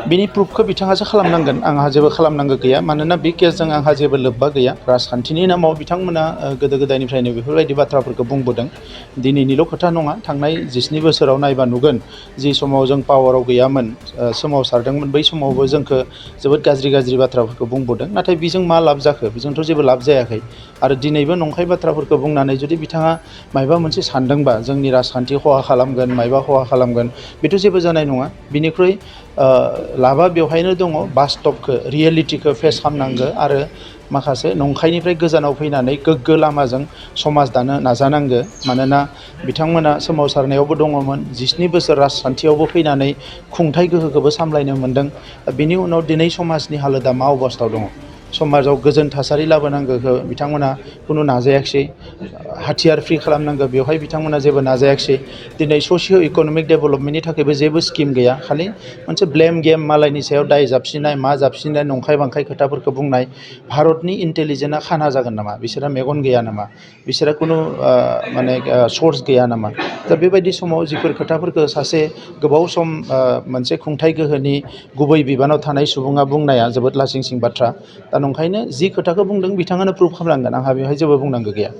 बिनि प्रुफखौ बिथाङासो खालामनांगोन आंहा जेबो खालामनांगौ गैया मानोना बे केसजों आंहा जेबो लोब्बा गैया राजखान्थिनि नामाव बिथांमोना गोदो गोदायनिफ्रायनो बेफोरबायदि बाथ्राफोरखौ बुंबोदों दिनैनिल' खोथा नङा थांनाय 19 बोसोराव नायबा नुगोन जि समाव जों पावाराव गैयामोन सोमावसारदोंमोन बै समावबो जोंखौ जोबोद गाज्रि बाथ्राफोरखौ बुंबोदों नाथाय बेजों मा लाब जाखो बेजोंथ' जेबो लाब जायाखै आरो दिनैबो नंखाय बाथ्राफोरखौ बुंनानै जुदि बिथाङा मायबा मोनसे सानदोंबा जोंनि राजखान्थि खहा खालामगोन मायबा खहा खालामगोन बेथ' जेबो जानाय नङा बिनिख्रुइ लाबा बेवहायनो दङ बास्तबखौ रियेलिटिखौ फेस खालामनांगौ आरो माखासे नंखायनिफ्राय गोजानाव फैनानै गोग्गो लामाजों समाज दानो नाजानांगौ मानोना बिथांमोना सोमावसारनायावबो दङमोन 19 बोसोर राजखान्थियावबो फैनानै खुंथाय गोहोखौबो सामलायनो मोन्दों बिनि उनाव दिनै समाजनि हालोदा मा अबस्थायाव दङ समाजाव गोजोन थासारि लाबोनांगौखौ बिथांमोना खुनु नाजायाखिसै हाथियार फ्रि खालामनांगौ बेवहाय बिथांमोना जेबो नाजायाखिसै दिनै ससिय' इक'नमिक डेभेलपमेन्टनि थाखायबो जेबो स्किम गैया खालि मोनसे ब्लेम गेम मालायनि सायाव दाय जाबसिननाय मा जाबसिननाय नंखाय बांखाय खोथाफोरखौ बुंनाय भारतनि इन्टेलिजेन्सआ खाना जागोन नामा बिसोरहा मेगन गैया नामा बिसोरहा खुनु माने सर्स गैया नामा दा बेबायदि समाव जिफोर खोथाफोरखौ सासे गोबाव सम मोनसे खुंथाय गोहोनि गुबै बिबानाव थानाय सुबुङा बुंनाया जोबोद लासिंसिं बाथ्रा दा नंखायनो जि खोथाखौ बुंदों बिथाङानो प्रुभ खालामनांगोन आंहा बेवहाय जेबो बुंनांगौ गैया।